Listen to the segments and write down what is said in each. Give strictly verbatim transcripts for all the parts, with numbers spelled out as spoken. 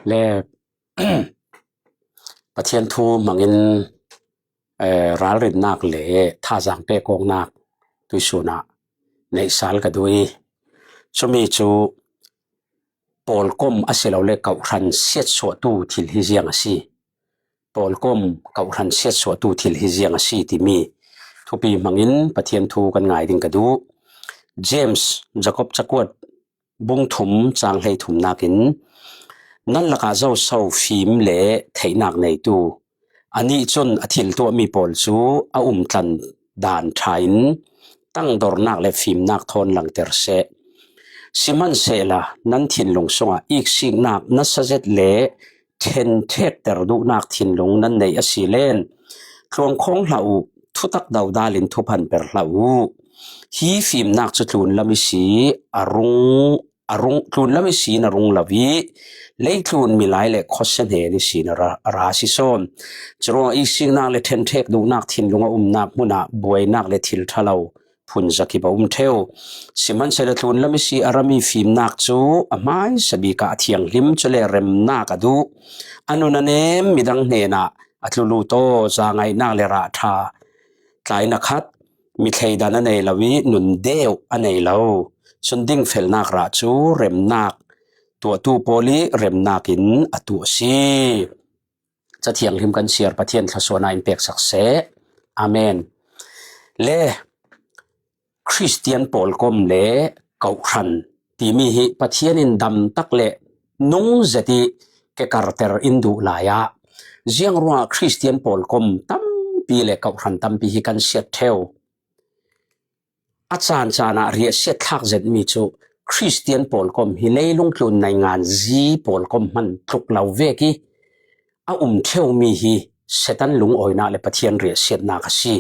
Le Pathian thu hmangin, eh, ralrinnak le thazaang pekawknak tuisunah neihsal ka duh i, cumi cu pawlkom a si lo le kohhran siatsuahtu thil hi ziang a si. Pawlkom kohhran siatsuahtu thil hi ziang a si timi thupi hmangin Pathian thu kan ngai ding ka duh. James, Jakob cakuat bung thum cang hlei thum nakin, nan lakah zo so fim le theihnak neitu? Anih cun a thil tuahmi pawl cu a umtlan dan ṭha in tangdornak le fimnak thawn langter seh. Sihmanhsehla nan thinlung sungah iksiknak nasa zet le ṭhenṭhekter duhnak thinlung nan neih a si len tluangkhawng hlah uh, thutak dodal in thuphan per hlah uh. Hi fimnak cu tlunlam ihsi a rung, a rung, tlunlam ihsin a rung lo i leitlun milai le khuasia hnen ihsin a ra, a ra a si sawn. Curuangah iksiknak le ṭhenṭhek duhnak thinlung a umnak hmunah buainak le thil ṭha lo phunzakip a um ṭheu. Sihmanhsehlaw tlunlam ihsi a rami fimnak cu a hmaisa bik ah a thianghlim, cule remnak a duh. A nun a nem midang hnenah a tlu lut aw, zangaihnak le rah ṭha tlainak khat, mi thleidan a nei lo i nun deuh a nei lo. Cun dingfelnak rah cu remnak tuahtu pawl i remnak in a tuah a si. Cathianghlim kan siar Pathian thluasuahnak in peksak seh. Amen. Le Khristian pawlkom le kohhran timi hi Pathian in damtak le nung zet i kekarter in duh lai ah, ziang ruangah Khristian pawlkom tampi le kohhran tampi hi kan siat ṭheu? A caan caan ah riahsiat thlak zetmi cu Khristian pawlkom hi leilung tlun naingan zi pawlkom hman tluk lo vek i a um ṭheumi hi Satan lungawinak le Pathian riahsiatnak a si.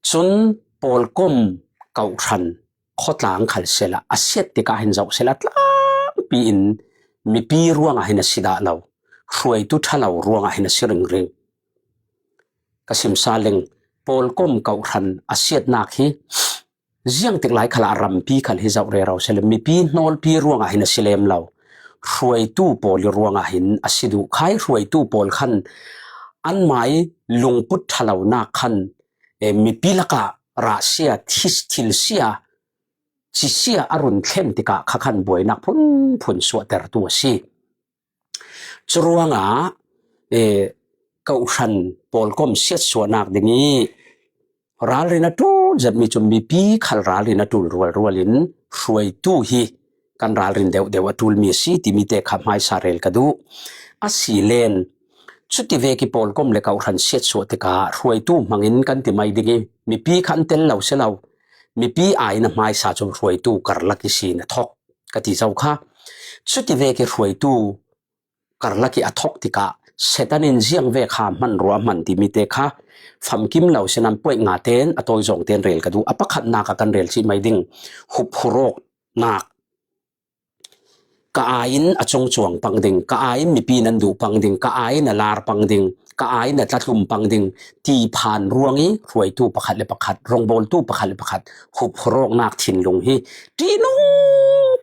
Cun pawlkom kohhran khawtlang khal sehla a siat tikah hin zoh sehla tlangpi in mipi ruangah hin a si dah lo, hruaitu ṭha lo ruangah hin a si ringring. Ka simsa ling, pawlkom kohhran a siatnak hi ziangtik lai khalah rampi khal hi zoh rero sehla mipi hnawlpi ruangah hin a si lem lo. Hruaitu pawl i ruangah hin a si duh khai. Hruaitu pawl khan anmah i lungput ṭha lonak khan, eh, mipi lakah rahsia, this-, thilsia, cisia a run thlen tikah kha khan buainak phunphun suahtertu a si. Curuangah, eh, kohhran pawlkom siatsuahnak ding i ralrin a ṭul zetmi cu mipi khal ralrin a ṭul rualrual in hruaitu hi kan ralrin deuhdeuh a ṭulmi a si timi te kha hmaisa rel ka duh. A si len, cuti vek i pawlkom le kohhran siatsuah tikah hruaitu hmangin kan ti mai ding i mipi kha an tel lo si lo. Mipi ai in a hmaisa cu hruaitu karlak ihsin a thok ka ti zo kha. Cuti vek i hruaitu karlak i a thok tikah Satan in ziang vek ha hmanrua a hman timi te kha famkim lo si nan point nga ten a tawizawng ten rel ka duh. A pakhatnak ah kan rel cih mai ding, huphurawknak. Ka ai in a cungcuang pang ding, ka ai in mipi nan duh pang ding, ka ai in a lar pang ding, ka ai in a tlatlum pang ding ti phan ruang i hruaitu pakhat le pakhat, rawngbawltu pakhat le pakhat huphurawknak thinlung hi ṭihnung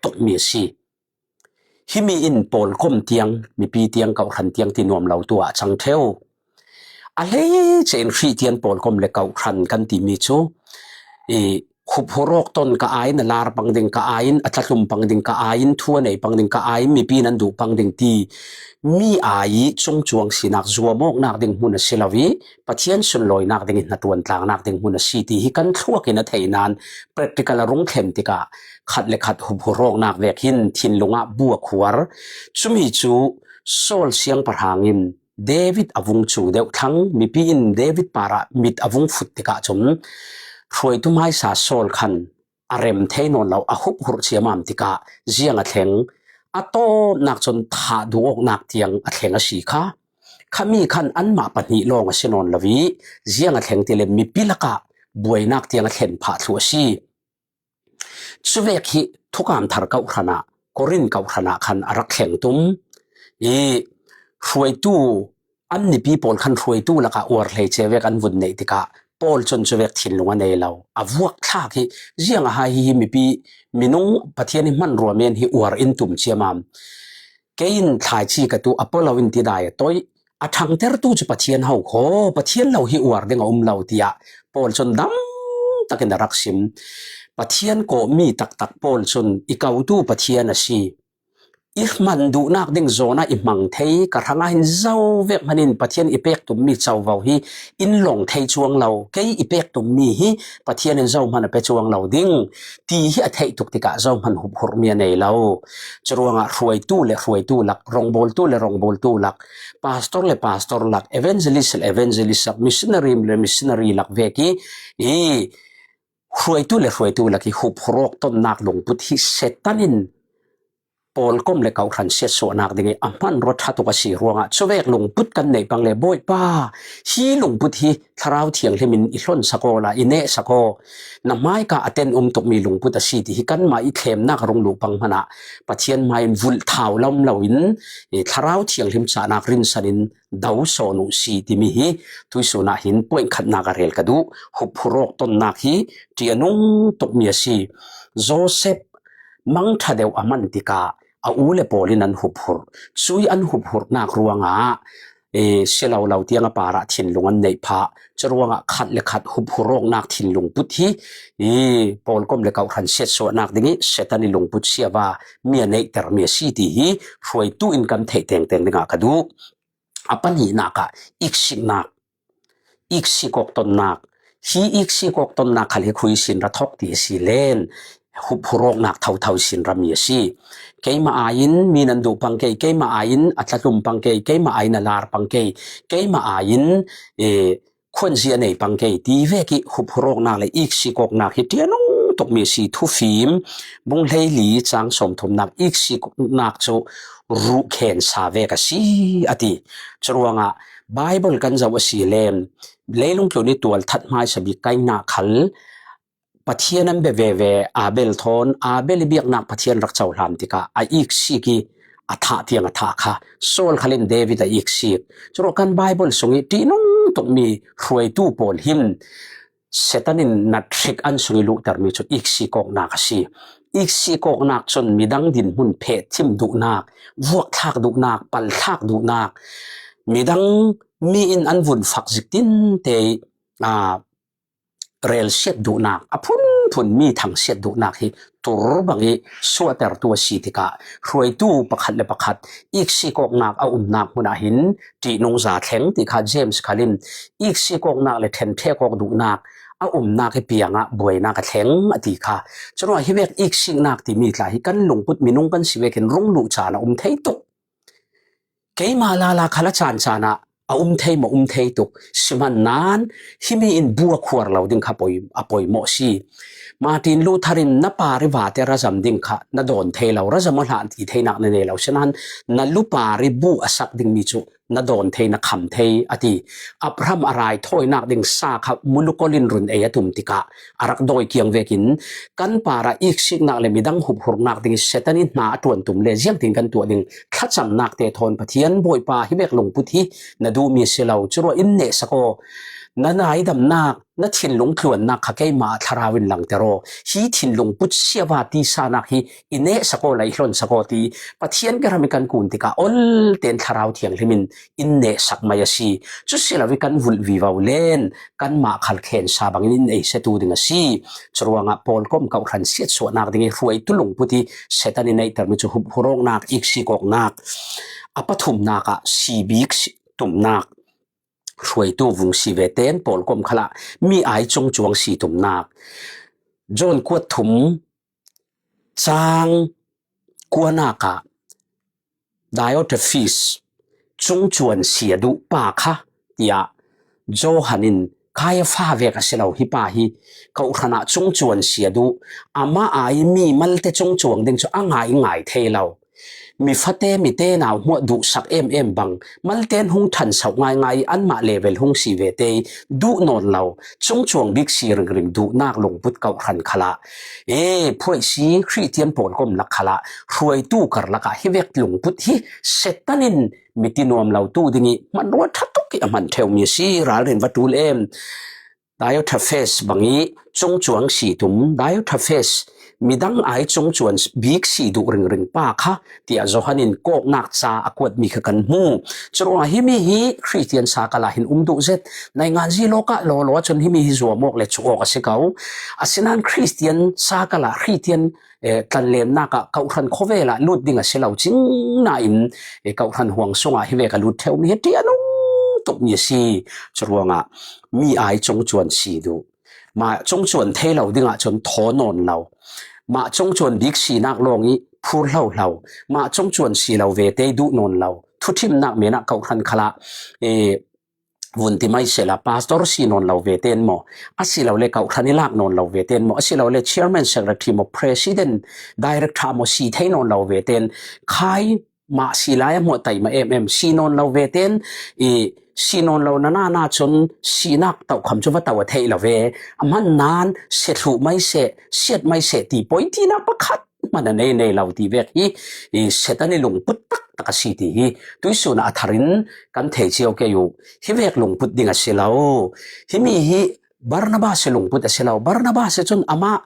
tukmi a si. Himi in pawlkom tiang, mipi tiang, kohhran tiang ti nuam lo tu ah a cang ṭheu. A hleice in Khristian pawlkom le kohhran kan timi cu i huphurawk ton, ka ai in a lar pang ding, ka ai in a tlatlum pang ding, ka ai in thu a nei pang ding, ka ai in mipi nan duh pang ding ti mi ai i cungcuang sinak, zuamawknak ding hmun a si lo i Pathian sunlawinak ding i hnaṭuan tlangnak ding hmun a si ti hi kan thluak in a thei nan practical a rung thlen tikah khat le khat huphurawknak vek hin thinlung ah bu a khuar. Cumi cu Saul siangpahrang in David a vung cu deuh thlang, mipi in David parah mit a vung fut tikah cun hruaitu hmaisa Saul khan a rem thei nawn lo, a huphurh ciamam tikah ziang a thleng? A tawpnak cun thah duh awknak tiang a thleng a si kha. Khami khan anmah pahnih lawng a si nawn lo i ziang a thleng ti le mipi lakah buainak tiang a thlen phah thluh a si. Cuvek hi thukam thar kohhran ah, Korin kohhran ah khan a rak thleng tum i hruaitu, an mipi pawl khan hruaitu lakah uar hleice vek an vun neih tikah Paul cun cuvek thinlung a nei lo. A vuak thlak hi ziang a hai hi, hi mipi, minung Pathian hi hmanrua men hi uar in tum ciamam. Kei in thlaici ka tuh, Apollo in tidai a toih, a thangtertu cu Pathian ho kho, Pathian lo hi uar ding a um lo, tiah Paul cun dam takin a rak sim. Pathian kawhmi taktak Paul cun i kotu Pathian a si. I hman duhnak ding zawn ah i hmang thei, ka hrangah hin zo vek hman in Pathian i pek tummi covo hi in long thei cuang lo, kei i pek tummi hi Pathian in zo hman a pe cuang lo ding, ti hi a theih tuk tikah zo hman huphurhmi a nei lo. Curuangah hruaitu le hruaitu lak, rongbawltu le rongbawltu lak, pastor le pastor lak, evangelist le evangelist lak, missionary le missionary lak vek i, i hruaitu le hruaitu lak i huphurh awk tonnak lungput hi Satan in pawlkom le kawhhran siatsuahnak ding i a hmanrua ṭha tuk a si ruangah cuvek lungput kan neih pang le, Bawipa, hi lungput hi Thlarau Thianghlim in i hlonsak aw la, i nehsak aw, na hmaika a ten um tukmi lungput a si ti hi kanmah i thlemnak a rung luh pang hmanah Pathian hmai in vulh thau lawm loin, i Thlarau Thianghlim cahnak rinsan in do sawn uh si timi hi tuihsun ah hin point khatnak a rel ka duh. Huphurh awk tonnak hi ṭihnung tukmi a si. Joseph mangṭha deuh a man tikah a u le pawl in an huphurh. Cui an huphurhnak ruangah, e, si lo lo tiang a parah thinlung an neih phah. Curuangah khat le khat huphurh awknak thinlung put hi, i, pawlkom le kawhhran siatsuahnak ding i Satan i lungput siava mi a neihtermi a si ti hi hruaitu in kan theih tengteng dingah ka duh. A pahnihnak ah iksiknak, iksik awk tonnak. Hi iksik awk tonnak khal hi khui sin ra thawk ti a si len, huphurh awknak thotho sin rami a si. Keimah aiin mi nan duh pang kei, keimah aiin a tlatlum pang kei, keimah aiin a lar pang kei, keimah aiin, e, khuanzia nei pang kei ti vek i huphurh awknak le iksik awknak hi ṭihnung tukmi a si. Thufim bung hleili cang sawmthumnak iksik awknak cu ruhkhen sa vek a si a ti. Curuangah Baibal kan zoh a si len, leilung tlun i tual that hmaisa bik Kain ah khal Pathian an bia veve Abel thawn, Abel i biaknak Pathian rak cohlan tikah a iksik i a thah tiang a thah kha. Saul khal in David a iksik. Curuah kan Baibal sung i ṭihnung tukmi hruaitu pawl hin Satan in nathrik an sung i luhtermi cu iksik awknak a si. Iksik awknak cun midang dinhmun phehthim duhnak, vuakthlak duhnak, palthlak duhnak, midang mi in an vun fak zik tinte i, aa, relsiat duhnak, a phunphun mi thangsiat duhnak hi tur bang i suahtertu a si tikah hruaitu pakhat le pakhat iksik awknak a umnak hmun ah hin ṭihnung za thleng ti kha James khal in iksik awknak le ṭhenṭhek awk duhnak a umnak i piangah buainak a thleng a ti kha. Curuah hi vek iksiknak timi tla hi kan lungput minung kan si vekin rung luh caan a um thei tuk. Keimah lala khal a caan caan ah a um thei maw, um thei tuk. Sihmanhnan himi in bu a khuar lo ding kha poi-, a poimawh si. Martin Luther in na par i vate razam ding kha na dawn thei lo, razam aw hlah ti theinak na nei lo. Sinain na lu par i bu a sak dingmi cu na dawn thei, na kham thei a ti. Abraham a raithawinak ding sa kha mulukol in run ei a tum tikah a rak dawi kiang vekin kan parah iksiknak le midang huphurhnak ding i Satan i hna a ṭuan tum le ziangtin kan tuah ding thlacamnak te thawn Pathian Bawipa hi vek lungput hi na duhmi a si lo. Curuah in nehsak aw, na naidamnak, na thinlung tluannak kha keimah ah thlarau in langter aw. Hi thinlung put siava tisanak hi i nehsak aw la i hlonsak aw ti Pathian biaram i kan kun tikah ol tein Thlarau Thianghlim in in nehsak mai a si. Cu si lo i kan vulh vivo len kanmah khal khensa bangin in ei setu ding a si. Curuangah pawlkom kawhhran siatsuahnak ding i hruaitu lungput i Satan i neihtermi cu huphurh awknak, iksik awknak, a pathumnak ah si bik si tumnak, hruaitu vung si ve ten pawlkom khalah mi ai cungcuang si tumnak. John kuat thum cang kuanak ah Diotrephes cungcuan si a duh pa kha, tiah Johan in Kaiafa vek a si lo hi pa hi, kawhhran ah cungcuan si a duh, amah ai mi malte cungcuang ding cu a ngai ngai thei lo. Mi fate mi tenau hmuah duhsak em em bang, malte an hung ṭhansoh ngaingai i anmah level hung si ve te i duh nawn lo, cungcuang bik si ringring duhnak lungput kawhhran khalah, e, phuaisi Khristian pawlkom lak khalah, hruaitu karlak ah hi vek lungput hi Satan in miti nuam lo tu ding i hmanrua ṭha tuk i a hman ṭheumi a si. Ralrin va ṭul em. Diotrephes bang i cungcuang si tum, Diotrephes midang ai cungcuan bik si duh ringring pa kha, tiah Johan in kawknak ca a kuatmi kha kan hmu. Curuangah himi hi Khristian sakal ah hin um duh zet, nainganzi lawkah lawlaw ahcun himi hi zuam awk le cuk awk a si ko. Asinain Khristian sakal ah Khristian, eh, tlanlemnak ah kohhran khawvel ah lut ding a si lo cingna in, eh, kohhran huang sungah hi vek a lut ṭheumi hi ṭihnung tukmi a si. Curuangah mi ai cungcuan si duh. Mah cungcuan thei lo dingah cun thaw nawn lo. Mah cungcuan bik sinak lawng i phur hlohlo. Mah cungcuan si lo vete i duh nawn lo. Thuṭhimnak men ah kohhran khalah, eh, vun ti mai sehla, pastor si nawn lo vete in maw, asilole kohhran i lak nawn lo vete in maw, asilole chairman, secretary maw, president, director maw, si thei nawn lo vete in khai mah si lai a hmuah taima em em, si nawn lo vete in, i si nawn lo na nana cun sinak tokham cu va to a theih lo ve. A hman nain si thluh mai seh, siat mai seh ti poi tinak pakhat hman a nei nei lo ti vek hi, i Satan i lungput taktak a si ti hi tuihsun ah a thar in kan thei cio kei uh. Hi vek lungput ding a si lo. Himi hi Barnabas i lungput a si lo. Barnabas i cun amah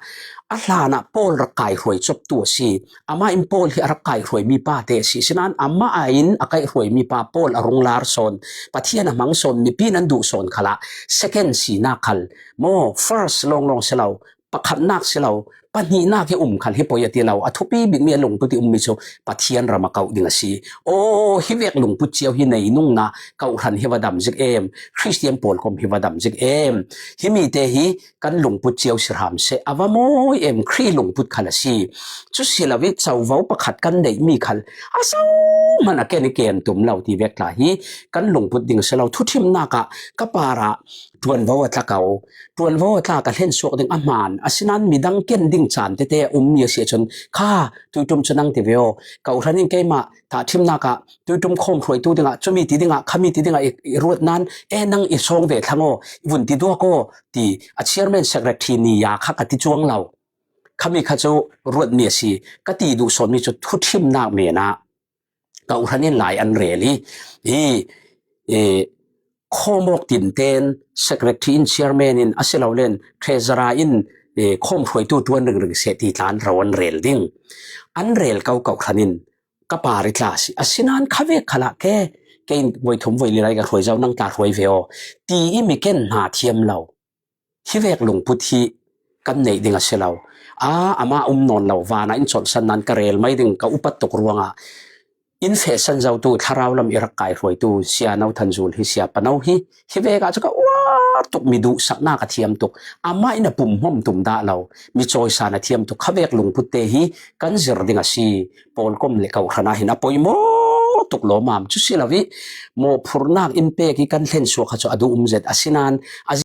a hlanah Paul rak kaihruai coptu a si. Amah in Paul hi a rak kaihruaimi pa te a si. Sinain amah in a kaihruaimi pa Paul a rung lar sawn, Pathian a hmang sawn, mipi nan duh sawn khalah second sinak khal maw, first lawnglawng si lo, pakhatnak si lo, pahnihnak hi um khal hi poi a ti lo. A thupi bikmi a lungput i ummi cu Pathian ram a kauh ding a si. Aw, hi vek lungput cio hi nei nungna kohhran hi va dam zik em, Khristian pawlkom hi va dam zik em. Himi te hi kan lungput cio si hram seh, a va mawi em, Khrih lungput khal a si. Cu si lo i covo pakhat kan neihmi khal a zohman a ken i ken tum lo ti vek tla hi kan lungput ding a si lo. Thuṭhimnak ah ka parah ṭuanvo a tla ko. Ṭuanvo a tla ka hlensuak ding a hmaan. Asinain midang ken ding caan tete a ummi a si ahcun, kha, tuiṭum cu nang ti ve aw. Kohhran in keimah tahṭhimnak ah tuiṭum khawm hruaitu dingah, cumi ti dingah, khami ti dingah i, i ruat nain, e, nang i sawng ve thlang aw, i vun ti duak aw, ti a chairman, secretary ni ya kha ka ti cuang lo. Khami kha cu ruatmi a si. Ka ti duh sawnmi cu thuṭhimnak men ah kohhran in lai an rel i, i, i, khawm awk tinten secretary in, chairman in, asilole in treasurer in, i, khawm hruaitu ṭuan ringring seh ti tla an ro an rel ding. An rel ko, kohhran in ka par i tla a si. Asinain khavek khalah ke, kei voi thum voi li lai ka hruai zo, nang tla hruai ve aw, ti i mi ken hna thiam lo. Hi vek lungput hi kan neih ding a si lo. A, amah um nawn lo, van ah in colhsan nain ka rel mai ding, ka upat tuk ruangah in fehsan zotu thlarau lam i rak kaihruaitu Sia No Than Zul hi, Sia Pano hi, hi vek ah cu ka uar tuk, mi duhsaknak a thiam tuk. Amah in a pumhmawm tum dah lo, mi cawisan a thiam tuk. Khavek lungput te hi kan zir ding a si. Pawlkom le kohhran ah hin a poimaw tuk lawmam cu si lo i, mawhphurnak in pek i kan hlensuak kha cu a duh um zet. Asinain a